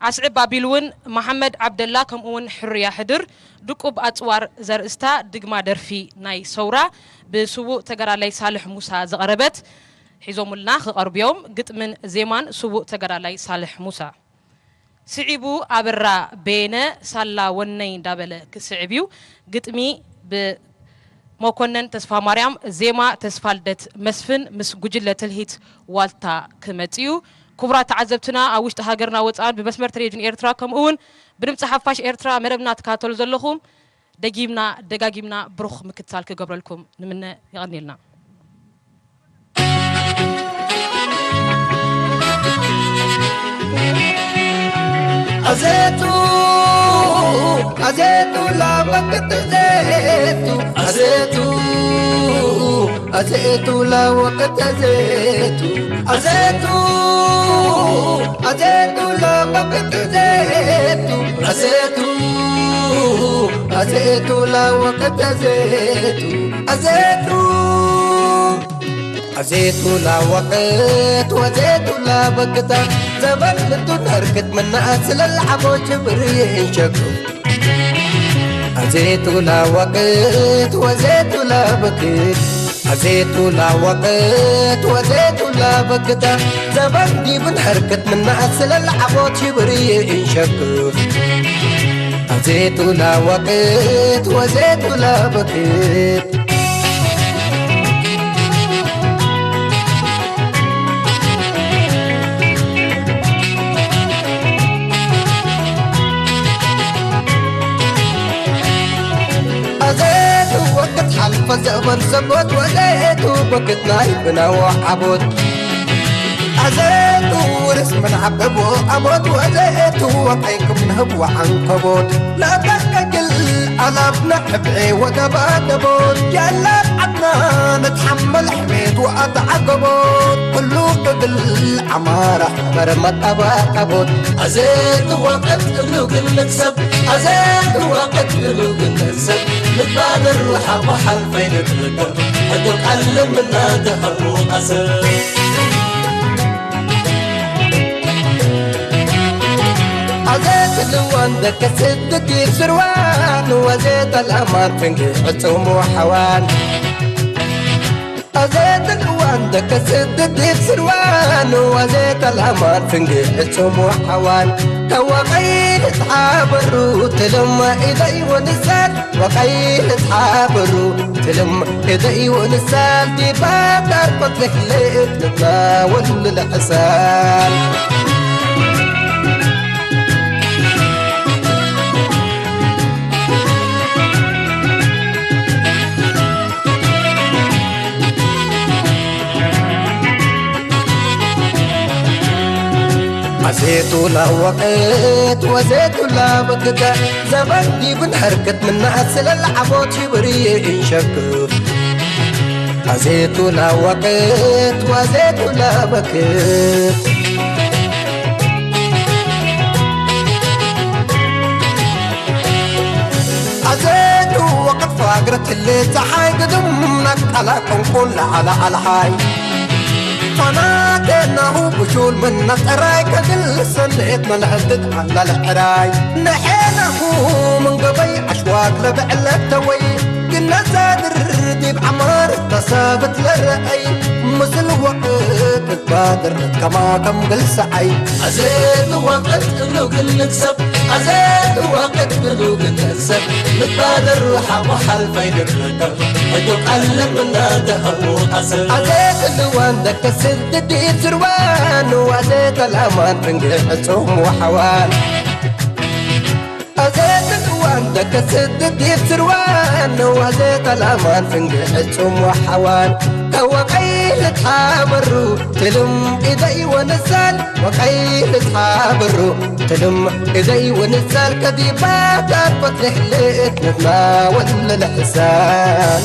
ኣስዕብ ኣቢሉ እውን መሓመድ ዓብደላ ከምኡ እውን ሕሩያ ሕድር ድቁብ ኣጽዋር ዘርእስታ ድግማ ደርፊ ናይ ሰውራ ብስዉእ ተጋዳላይ ሳልሕ ሙሳ ዝቐረበት ሒዞሙልና ክቐርቡ እዮም። ግጥምን ዜማን ስዉእ ተጋዳላይ ሳልሕ ሙሳ። ስዒቡ ኣበራ በየነ ሳላ ወነይ እንዳበለ ክስዕብ እዩ። ግጥሚ ብመኮነን ተስፋ ማርያም፣ ዜማ ተስፋልደት መስፍን ምስ ጉጅለ ትልሂት ዋልታ ክመጽእ እዩ። ክቡራት ተዓዘብትና፣ ኣብ ውሽጢ ሃገርና ወጻእን ብመስመር ቴሌቪዥን ኤርትራ ከምኡ እውን ብድምጺ ሓፋሽ ኤርትራ መደብና ትከታተሉ ዘለኹም፣ ደጊምና ደጋጊምና ብሩኽ ምክትታል ክገብረልኩም ንምነ። የቐንየልና። ኣዜቱ፣ ኣዜቱ ላወቅት ኣዜቱ፣ ኣዜቱ፣ ኣዜቱ ላወቅት ኣዜቱ፣ ኣዜቱ፣ ኣዜቱ ላወቅት ኣዜቱ፣ ኣዜቱ፣ ኣዜቱ ላወቅት ኣዜቱ፣ ኣዜቱ። ኣዜቱ ላወቅት ወዜቱ ላበክታ ዘበን ምቱ ነርክት ምናእስ ለልዓቦ ችብር ይእንሸኩ። ኣዜቱ ላወቅት ወዜቱ ላበክት ኣዜቱ ላወቅት ወዜቱ ላበክታ ዘበን ዲብን ሕርክት ምናእስ ለልዓቦ ችብር ይእንሸኩ። ኣዜቱ ላወቅት ወዜቱ ላበክት ኣዜቱ ወቅት ሓልፈ ዘበን ሰቦት ወዜቱ በክት ናይ ብናዎ ዓቦት ኣዜቱ ውርስ ምን ዓበቦ ዓቦት ወዜቱ ወቀይ ክም ንህብ ወዓንከቦት ለበቀግል ኣላፍና ሕብዒ ወገባገቦት የለ ዓድና ንትሓመል ሕሜት ወኣተዓገቦት ኩሉ ቅብል ዓማራ ሕበር መጠባቀቦት ኣዜቱ ወቀት እሉ ግን ንክሰብ ኣዜቱ ወቀት እሉ ግን ንክሰብ ንባደር ሓቦ ሓልፈይ ንትርከብ ሕቶ ቃል ለምና ተኸቡ ኣሰብ ኣዘት ልዋን ደቀ ስድት ይብስርዋን ወዘት ኣልኣማን ፍንጊ ዕጹሙ ሓዋን ኣዘት ልዋን ደቀ ስድት ይብስርዋን ወዘት ኣልኣማን ፍንጊ ዕጹሙ ሓዋን ከዋቐይ ልትሓበሩ ትልማ ኢደይ ወንሳን ወቐይ ልትሓበሩ ትልማ ኢደይ ወንሳን ዲባታር ቆትልሕልት ልትናወል ልሕሳን ኣዜቱ ላወቀት ወዜቱ ላበክተ ዘበን ዲብን ሕርክት ምና ስለል ዓቦት ይብርየ እንሸክፍ ኣዜቱ ላወቀት ወዜቱ ላበክት ኣዘቱ ወቅት ፋግረት ትሌ ፀሓይ ግድም ናቃላ ቆንቆላ ኣላ ኣልሃይ ፋናቴናሁ ብሹል ምና ጠራይ ከግል ሰሌት መለህትት ኣላ ልዕራይ ንዔናሁ ምን ገበይ ኣሽዋክ ለብዕለት ተወይ ግነዛድር ዲብ ዓማር ተሳብት ለረአይ ምስል ወቅት ባድር ከማ ከም ግልሰዓይ ኣዘት ወቅት እብሉ ግልት ሰብ ኣዘት ወቅት እብሉ ግልት ሰብ ንባደር ሓቦ ሓልፈይ ንርከብ ሕቶ ቃል ለምና ተኸቡ ኣሰብ ኣዘት ልዋን ደቀ ስድዲር ስርዋን ዋዘት ኣልኣማን ፍንግዕ ዕጹም ወሓዋን ኣዘት ልዋን ደቀ ስድዲር ስርዋን ዋዘት ኣልኣማን ፍንግዕ ዕጹም ወሓዋን ከወቀይ ልትሓበሩ ትልም ኢደይ ወንሳል ወቀይ ልትሓበሩ ትልም ኢደይ ወንሳል ከዲባ ዳርቆት ልሕልት ንትና ወልል ሕሳን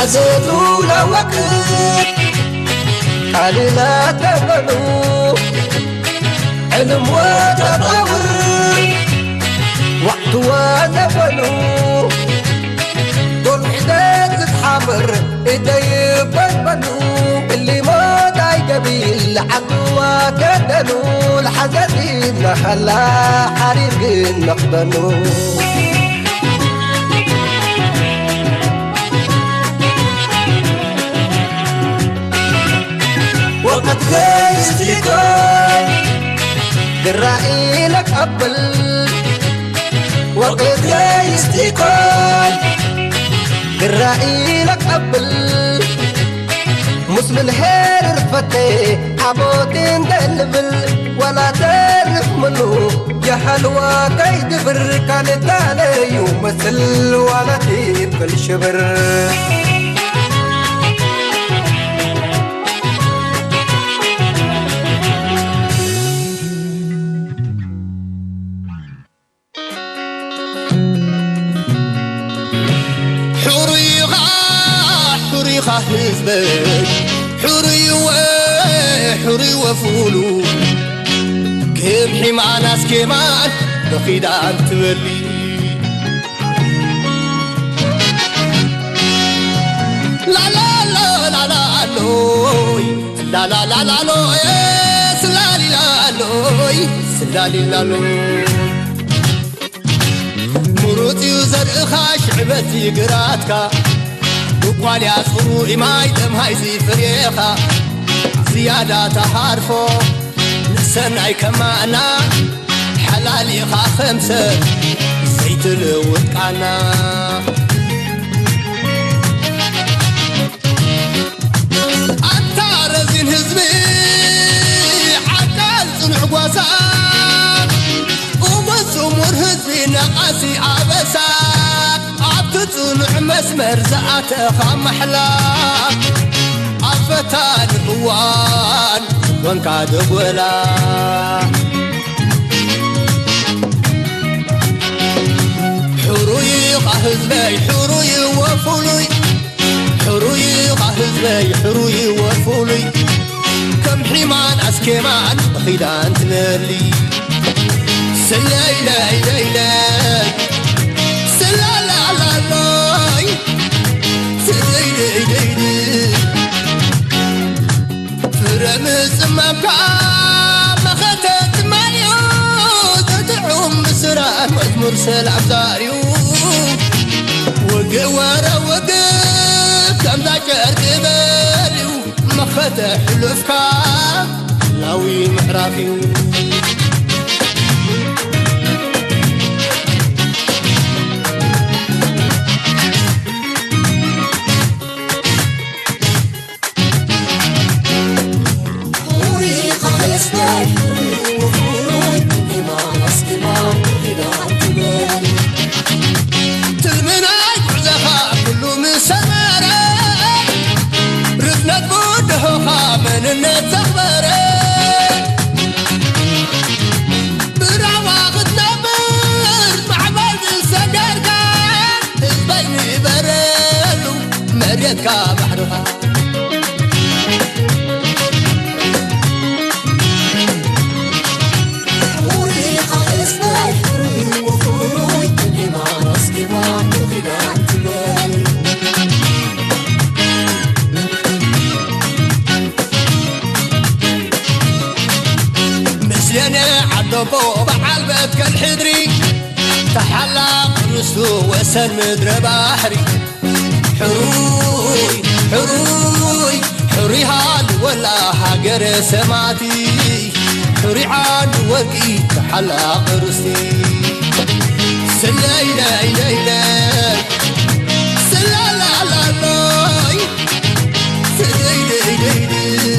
ኣዘቱ ላወቅት ቃልላ ተበሉ ዕልም ወተጣውር ዋዕትዋ ዘበሉ ጎልዒደት ክትሓብር እደይበልበሉ እሊሞት ኣይገቢል ዓድዋ ገደሉ ልሓዘት መኸላ ሓሪር ግን መኽበሉ ወቀት ገይስቲኮን ድራኢ ለቀብል ወቀት ገይስቲኮን ድራኢ ለቀብል ሙስምን ሄርር ፈቴ ዓቦት እንደልብል ዋላ ተርፍ ምኑ የሃልዋ ከይድብር ካልታለዩ መስል ዋላ ቲብል ሽብር ሕሩይኻ ሕሩይኻ ህዝበይ ሕሩይወ ሕሩይወ ፍሉ ከም ሒማን ኣስኬማን ብኺዳን ትበሊ ላላሎ ላላሎይ ላላላላሎይ ስላሊላሎይ ስላሊላሎይ ምሩጽ እዩ ዘርእኻ ሽዕበት እዩ ግራትካ ብቋልያ ጽሩይ ማይ ደምሃይ ዝፍሬኻ ዝያዳ ተሃርፎ ንሰናይ ከማና ሓላሊኻ ከም ሰብ ዘይትልውጥ ቃና ኣንታ ረዚን ህዝቢ ዓቃል ጽኑዕ ጓሳ እሙን ጽሙር ህዝቢ ነቓሲ ኣበሳ ኣብቲ ጽኑዕ መስመር ዝኣተኻ ማሕላ ኣብ ፈታኒ እዋን ዝኾንካ ደጎላ ሕሩይ ኻ ህዝበይ ሕሩይ ወፍሉይ ሕሩይ ኻ ህዝበይ ሕሩይ ወፍሉይ ከም ሒማን ኣስኬ የማን ኺዳን ትመሊ። ስለይ ለይ ለይ ለይ፣ ስለላላሎይ፣ ስለይ ለይ ለይ ለይ። ፍረ ምጽማምካ መኸተ ትማልዮ፣ ዘጥዑም ምስራን መዝሙር ሰላም ዛርዩ። ወግእ ወረ ወግእ ከምዛ ጨርቂ በልዩ፣ መኸተ ሕሉፍካ ላዊ ምዕራፍ እዩ። ትልምናይ ጉዕዞኻ ኩሉ ምስ ሰመረ፣ ርዝነት ብድሆኻ መንነት ዘኽበረ፣ ብራዋ ክትነብር ማዕበል ዝሰገርካ፣ ህዝበይ ንበረሉ መሬትካ ባሕርኻ። ምስለነ ዓዶቦ በዓል መትከል ሕድሪ፣ ተሓላቕ ርስቱ ወሰን ምድረ ባሕሪ። ሕሩይ፣ ሕሩይ፣ ሕሩይ ሃልወላ ሃገረ ሰማእቲ፣ ሕሩይ ዓዲ ወርቂ ተሓላቕ ርስቲ። ስለይ ለይ ለይ ለይ፣ ስለላላሎይ፣ ስለይ ለይ ለይ ለይ።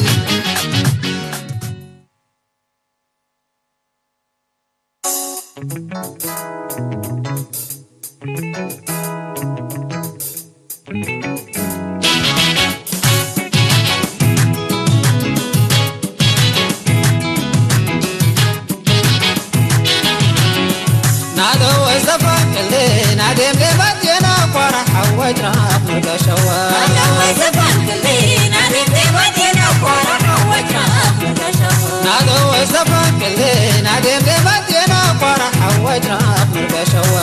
ናደወ ዘፋቅልዴ ናዴም ዴባት የና ኳራ ሓወጅራ ምርገሸዋ። ናደወ ዘፋቅልዴ ናዴም ዴባት የና ኳራ ሓወጅራ ምርገሸዋ።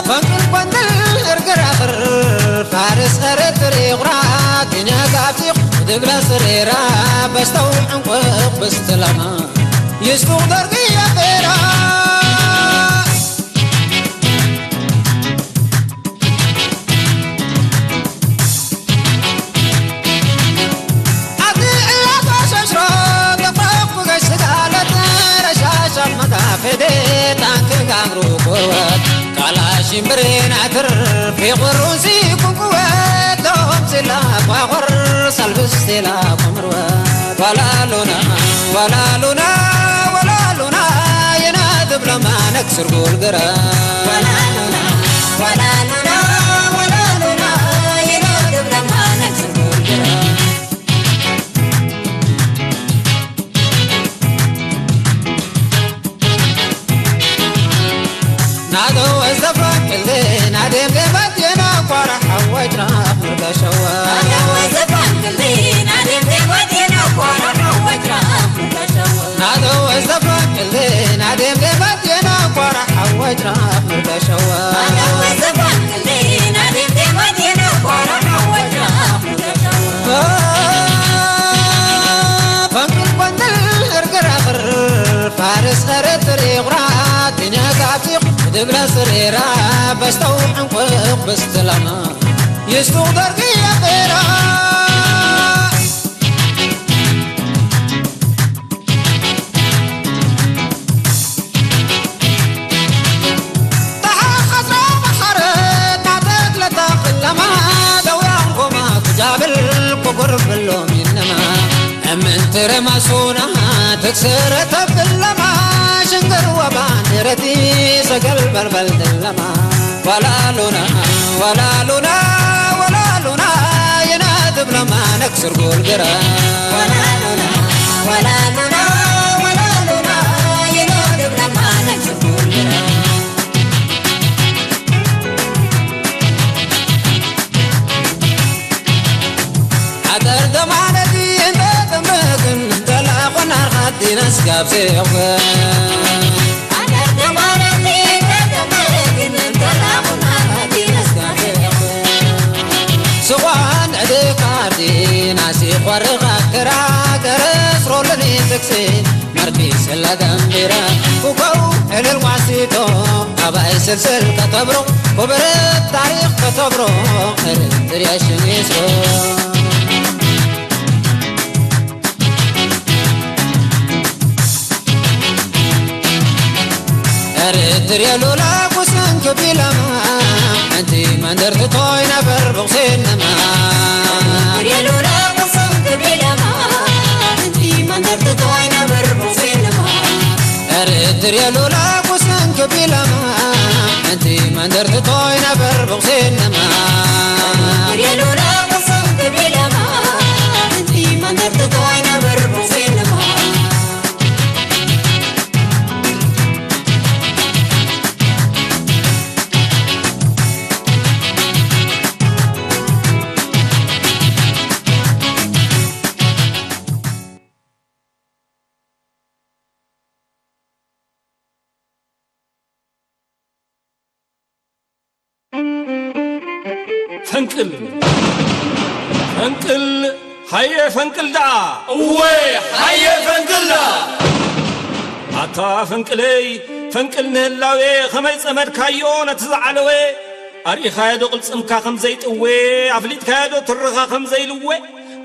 ፈንቅል ቆንድል እርግር ኣኽር ፋርስ ኤረትሪ ቑራት ይነጋብቲ ድብለ ስሬራ በስተው ዕንቁቕ ብስትለማ ይስቱቕ ደርጊ የቤራ። ሽምብሬና ትርፍ ይቑሩን ሲኩንኩወት ሎም ሲላ ቋቑር ሰልብስ ሲላ ቁምርወት ዋላሉና ዋላሉና ዋላሉና የናድብ ለማነክ ስርጉል ግረ ዋላሉና ዋላሉና ዋላሉና የናድብ ለማነክ ስርጉል ግረ ናዶ ወዘፋን ክልቴ ናዴም ዴባት የና ኳራ ሓወጅራ ምርገሸዋ። ናዶ ወዘፋን ክልቴ ናዴም ዴባት የና ኳራ ሓወጅራ ምርገሸዋ። ፈንቅል ቆንድል እርግር ኣኽር ፋርስ ኤረትሪ ቑራት ይነጋብቲ ድብለ ስሬራ በስተው ዕንቁቕ ብስትለማ ይስቱቕ ደርጊ የቤራ። እምንትረ ማሱና ትክስረ ተብለማ ሽንግር ወባንረቲ ሰገል በልበል ድለማ ዋላሉና ዋላሉና ዋላሉና የናትብለማ ነክስር ጎልገራ ዋላሉና ዋላሉና ዋላሉና የናትብለማ ነክስር ጎልገራ Dinas gabse yokwe. Agar kemana ti, kemana ginin, kalamun ana dinas gabse yokwe. Sokwan ede kardi nasi kwarga kera keres rolani tekse marki sela dambira. Ukau elel wasito abai selsel katabro kobere tarikh katabro ere teriashin isro. Eritrea lula kusan kebilama. Enti mandar tetoy nabar buksenama. Eritrea lula kusan kebilama. Enti mandar tetoy nabar buksenama. Eritrea lula kusan kebilama. Enti mandar tetoy nabar buksenama. Eritrea lula kusan kebilama. Enti mandar tetoy nabar buksenama. ፈንቅል፣ ፈንቅል፣ ሃየ ፈንቅል ደኣ። እወ፣ ሃየ ፈንቅል ደኣ። ኣታ ፈንቅለይ፣ ፈንቅል ንህላዌ፣ ከመይ ጸመድካዮ ነቲ ዝዓለወ? ኣርኢኻዮ ዶ ቅልጽምካ ከም ዘይጥወ? ኣፍሊጥካዮ ዶ ትርኻ ከም ዘይልወ?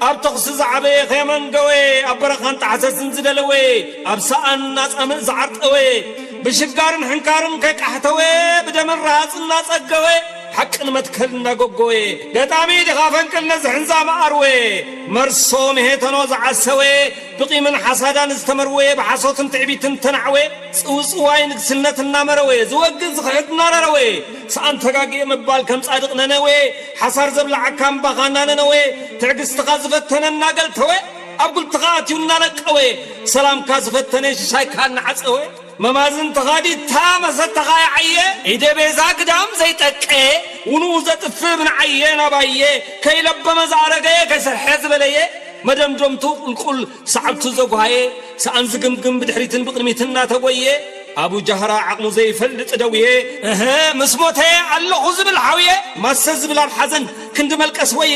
ኣብ ተኹሲ ዝዓበየ ከየመንገወ፣ ኣብ በረኻን ጣሕሰስን ዝደለወ፣ ኣብ ሰኣን ናጻምእ ዝዓርጠወ፣ ብሽጋርን ሕንካርን ከይቃሕተወ፣ ብደምን ረሃጽን እናጸገወ፣ ሓቅን መትከል እናጎጎወ፣ ገጣሚ ዲኻ ፈንቅል ነዚ ሕንዛ መኣርወ፣ መርሶ ምሄተኖ ዝዓሰወ፣ ብቂምን ሓሳዳን ዝተመርወ፣ ብሓሶትን ትዕቢትን ተናዕወ፣ ጽውጽዋይ ንግስነት እናመረወ፣ ዝወግእ ዝኽሕድ እናረረወ፣ ሰኣን ተጋግየ ምባል ከም ጻድቕ ነነወ፣ ሓሳር ዘብልዓካ እምባኻ እናነነወ፣ ትዕግስትኻ ዝፈተነ እናገልተወ፣ ኣብ ጉልትኻ ኣትዩ እናለቀወ፣ ሰላምካ ዝፈተነ ሽሻይካ እናዓጸወ፣ መማዝን ተኻዲታ መሰተኻ ይዓየ፣ ኢደ ቤዛ ግዳም ዘይጠቀየ፣ ውንኡ ዘጥፍእ ብንዓየ ናባየ፣ ከይለበመ ዝኣረገየ፣ ከይሰርሐ ዝበለየ፣ መደምደምቱ ቁልቁል ሰዓብቱ ዘጓሃየ፣ ሰኣን ዝግምግም ብድሕሪትን ብቕድሚትን እናተጎየ፣ ኣቡ ጃህራ ዓቕሙ ዘይፈልጥ ደውየ፣ እህ፣ ምስ ሞተ ኣለኹ ዝብል ሓውየ፣ ማሰ ዝብል ኣብ ሓዘን ክንዲ መልቀስ ወየ፣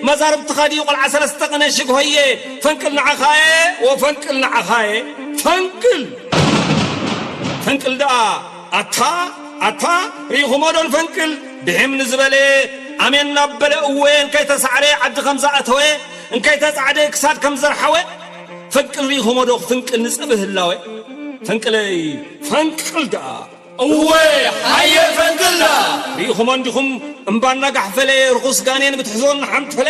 መዛርብትኻ ድዩ ቆልዓ ሰለስተ ቅነ ሽግ ሆየ፣ ፈንቅል ንዓኻየ፣ ወፈንቅል ንዓኻየ፣ ፈንቅል፣ ፈንቅል ደኣ፣ ኣታ፣ ኣታ፣ ርኢኹሞ ዶ ንፈንቅል፣ ብሒም ንዝበለ፣ ኣሜን እናበለ፣ እወ፣ እንከይተሳዕረ፣ ዓዲ ከም ዝኣተወ፣ እንከይተጻዕደ፣ ክሳድ ከም ዘርሓወ፣ ፈንቅል ርኢኹሞ ዶ፣ ፍንቅል ንጸበ ህላወ፣ ፈንቅለይ፣ ፈንቅል ደኣ። እወ፣ ሃየ ፈንቅል ደኣ። ርኢኹሞ እንዲኹም፣ እምባ እናጋሕፈለ፣ ርኹስ ጋኔን ብትሕዞ እናሓምተለ፣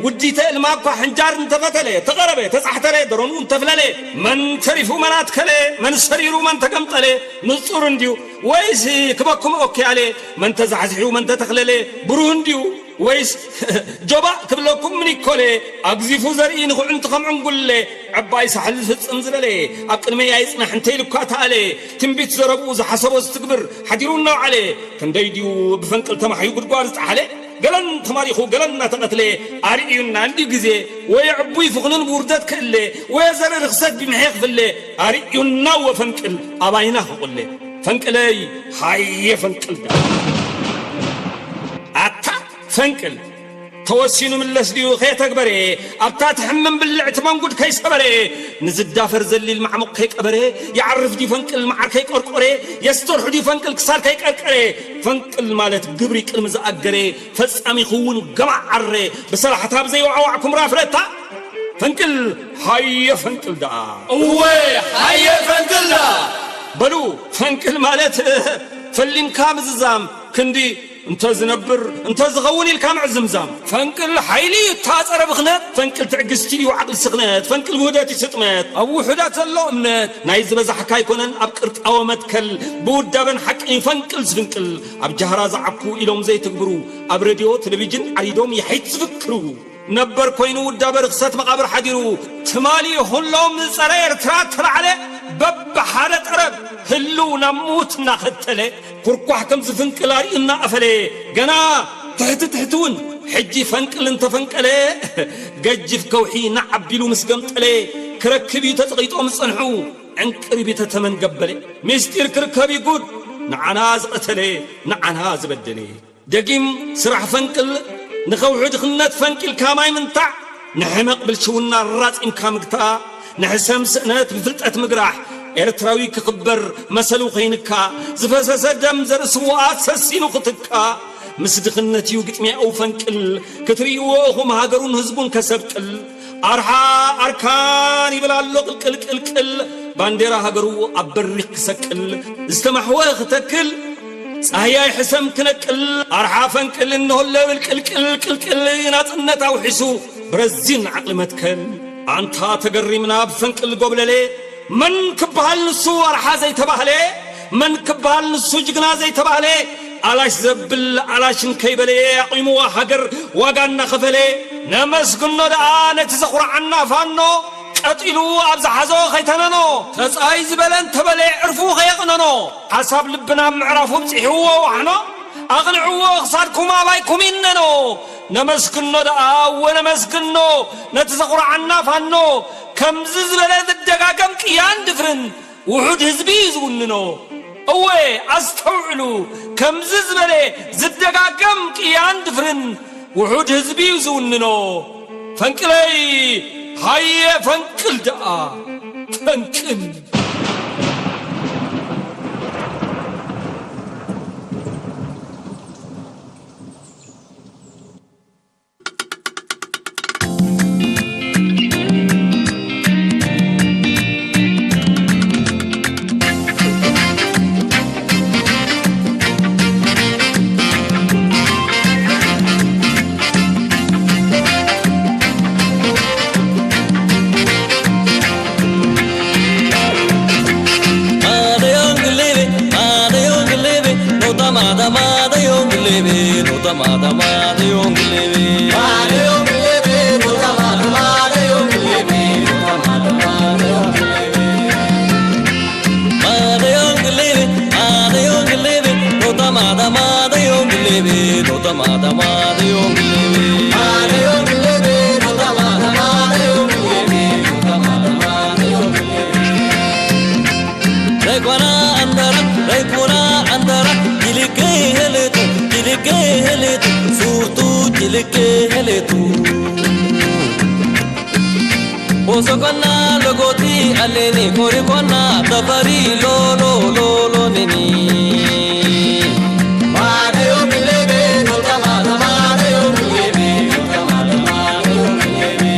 ውዲተ እልማ እኳ ሕንጃር እንተፈተለ፣ ተቐረበ፣ ተጻሕተረ፣ ደሮኑ እንተፍለለ፣ መን ተሪፉ መን ኣትከለ፣ መን ሰሪሩ መን ተገምጠለ፣ ንጹር እንድዩ፣ ወይስ ክበኩም ኦኪያለ፣ መን ተዛሕዚሑ መን ተተኽለለ፣ ብሩህ እንድዩ፣ ወይስ ጆባእ ክብለኩም ምን ይኮለ፣ ኣግዚፉ ዘርኢ ንኹዕንቲ ከም ዕንጉለ፣ ዕባይ ሳሕል ዝፍጽም ዝበለ፣ ኣብ ቅድመይ ኣይጽናሕ እንተ ኢሉ እኳ ተኣለ፣ ትንቢት ዘረብኡ ዝሓሰቦ ዝትግብር፣ ሓዲሩ እናውዓለ፣ ክንደይ ድዩ ብፈንቅል ተማሕዩ ጉድጓድ ዝጠሓለ፣ ገለን ተማሪኹ ገለን እናተቐትለ፣ ኣርእዩና እንዲ ግዜ፣ ወይ ዕቡይ ፍኽንን ብውርደት ክእለ፣ ወይ ዘርኢ ርኽሰት ብምሔ ክፍለ፣ ኣርእዩና ወፈንቅል ኣባይና ክቑለ። ፈንቅለይ፣ ሃየ ፈንቅል ደኣ። ኣታ ፈንቅል፣ ተወሲኑ ምለስ ድዩ ከየተግበረ፣ ኣብታ ትሕምም ብልዕቲ መንጉድ ከይሰበረ፣ ንዝዳፈር ዘሊል ማዕሙቕ ከይቀበረ፣ ይዓርፍ ድዩ ፈንቅል መዓር ከይቆርቆረ፣ የስተርሑ ድዩ ፈንቅል ክሳድ ከይቀርቀረ፣ ፈንቅል ማለት ግብሪ ቅድሚ ዝኣገረ፣ ፈጻሚ ክውን ገማዕ ዓረ፣ ብሰላሕታ ብዘይወዓዋዕ ኩምራ ፍረታ፣ ፈንቅል፣ ሃየ ፈንቅል ደኣ። እወ፣ ሃየ ፈንቅል ደኣ። በሉ፣ ፈንቅል ማለት ፈሊምካ ምዝዛም፣ ክንዲ እንተ ዝነብር፣ እንተ ዝኸውን ኢልካ ምዕዝምዛም። ፈንቅል ሓይሊ እዩ፣ እታ ጸረ ብኽነት። ፈንቅል ትዕግስቲ እዩ፣ ዓቕሊ ስኽነት። ፈንቅል ውህደት እዩ፣ ስጥመት። ኣብ ውሑዳት ዘሎ እምነት። ናይ ዝበዛሕካ ኣይኮነን፣ ኣብ ቅርጣወ መትከል። ብውዳበን ሓቅን እዩ ፈንቅል ዝፍንቅል። ኣብ ጃህራ ዝዓኩ ኢሎም ዘይትግብሩ፣ ኣብ ሬድዮ፣ ቴሌቪዥን ዓሪዶም የሐይት ዝፍክሩ። ነበር ኮይኑ ውዳበ ርኽሰት መቓብር ሓዲሩ፣ ትማሊ ይኹን ሎም ዝጸረ ኤርትራ ተላዕለ፣ በብሓደ ጠረብ ህልው ናብ ምዉት እናኸተለ፣ ኩርኳሕ ከም ዝፍንቅል ኣርእዩ እናቐፈለ፣ ገና ትሕቲ ትሕቲ እውን ሕጂ ፈንቅል እንተፈንቀለ፣ ገጅፍ ከውሒ ንዓቢሉ ምስ ገምጠለ፣ ክረክብ እዩ ተጸቒጦም ዝጸንሑ ዕንቅርቢተ ተመን ገበለ። ምስጢር ክርከብ እዩ ጉድ ንዓና ዝቐተለ ንዓና ዝበደለ። ደጊም ስራሕ ፈንቅል ንኸውሒ ድኽነት ፈንቂልካ ማይ ምንታዕ ንሕመቕ ብልሽውና ራጺምካ ምግታእ ንሕሰም ስእነት ብፍልጠት ምግራሕ ኤርትራዊ ክኽበር መሰሉ ኮይንካ ዝፈሰሰ ደም ዘርእስዋኣት ሰሲኑ ክትካ ምስ ድኽነት እዩ ግጥሚያኡ ፈንቅል ክትርእይዎ እኹም ሃገሩን ህዝቡን ከሰብቅል ኣርሓ ኣርካን ይብል ኣሎ ቅልቅል ቅልቅል ባንዴራ ሃገሩ ኣብ በሪኽ ክሰቅል ዝተማሕወ ክተክል ጻህያይ ሕሰም ክነቅል ኣርሓ ፈንቅል እንሆለብል ቅልቅል ቅልቅል ናጽነት ኣውሒሱ ብረዚን ዓቕሊ መትከል ኣንታ ተገሪምና ብፈንቅል ጎብለሌ መን ክበሃል ንሱ ኣርሓ ዘይተባህለ መን ክበሃል ንሱ ጅግና ዘይተባህለ ኣላሽ ዘብል ኣላሽን ከይበለየ ኣቑምዋ ሃገር ዋጋ እናኸፈለ ነመስግኖ ደኣ ነቲ ዘኹርዓና ፋኖ ቀጢሉ ኣብ ዝሓዞ ከይተነኖ ተጻይ ዝበለ እንተበለ ዕርፉ ከየቕነኖ ሓሳብ ልብና ኣብ ምዕራፉ ብጺሕዎ ዋሕኖ ኣቕንዕዎ ክሳድኩም ኣባይኩም ይነኖ ነመስግኖ ደኣ እወ ነመስግኖ ነቲ ዘኹርዓና ፋኖ ከምዚ ዝበለ ዝደጋገም ቅያን ድፍርን ውሑድ ህዝቢ እዩ ዝውንኖ። እወ ኣስተውዕሉ፣ ከምዚ ዝበለ ዝደጋገም ቅያን ድፍርን ውሑድ ህዝቢ እዩ ዝውንኖ። ፈንቅለይ ሃየ ፈንቅል ደኣ ፈንቅል። Rekwana andara, rekuna andara, kilike heletu, kilike heletu, surtu kilike heletu. Osokonna logoti aleni korikonna tafari lo lo lo lo nini. Mare o milebe no tamata mare o milebe no tamata mare o milebe.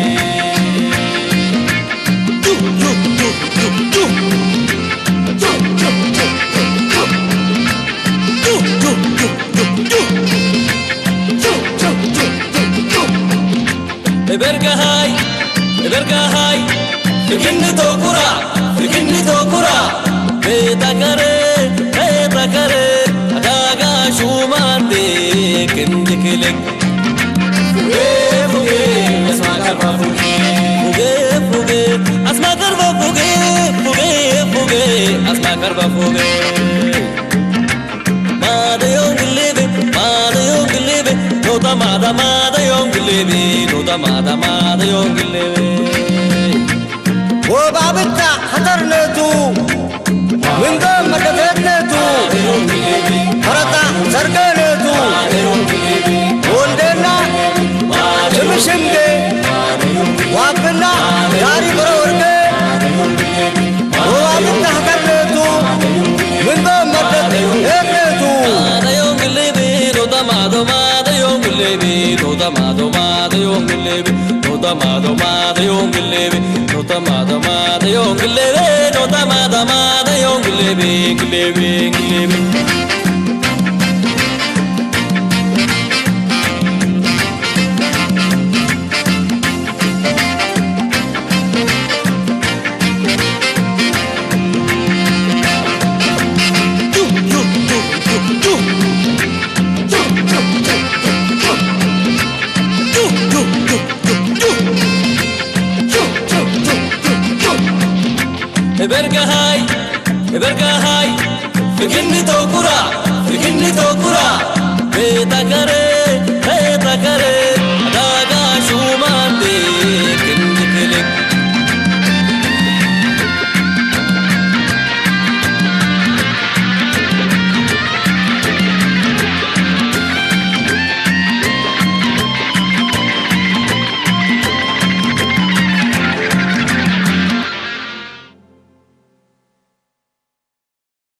Ebergahai, ebergahai, Figinni Tokura, Figinni Tokura, Betakare, Betakare, Adaga Shumande, Kindikilik. Fuge, fuge, asma karba fuge. Fuge, fuge, asma karba fuge. Fuge, fuge, asma karba fuge. Mada yong lebe, mada yong lebe, nota mada mada yong lebe, nota mada mada yong lebe. Wo babita hatar netu. Windo makatet netu. Harata sarga netu. Wondena. Chimishimge. Wapna. Dari barawarge. Wapna hatar netu. Windo makatet netu. Mada yong lebe, nota mada mada yong lebe, nota mada mada yong lebe, nota mada mada yong lebe. Nota mada mada yong lebe, nota mada mada yong lebe, lebe, lebe. Ebergahai, ebergahai, Figinni Tokura, Figinni Tokura, Betakare, Betakare, Daga Shuma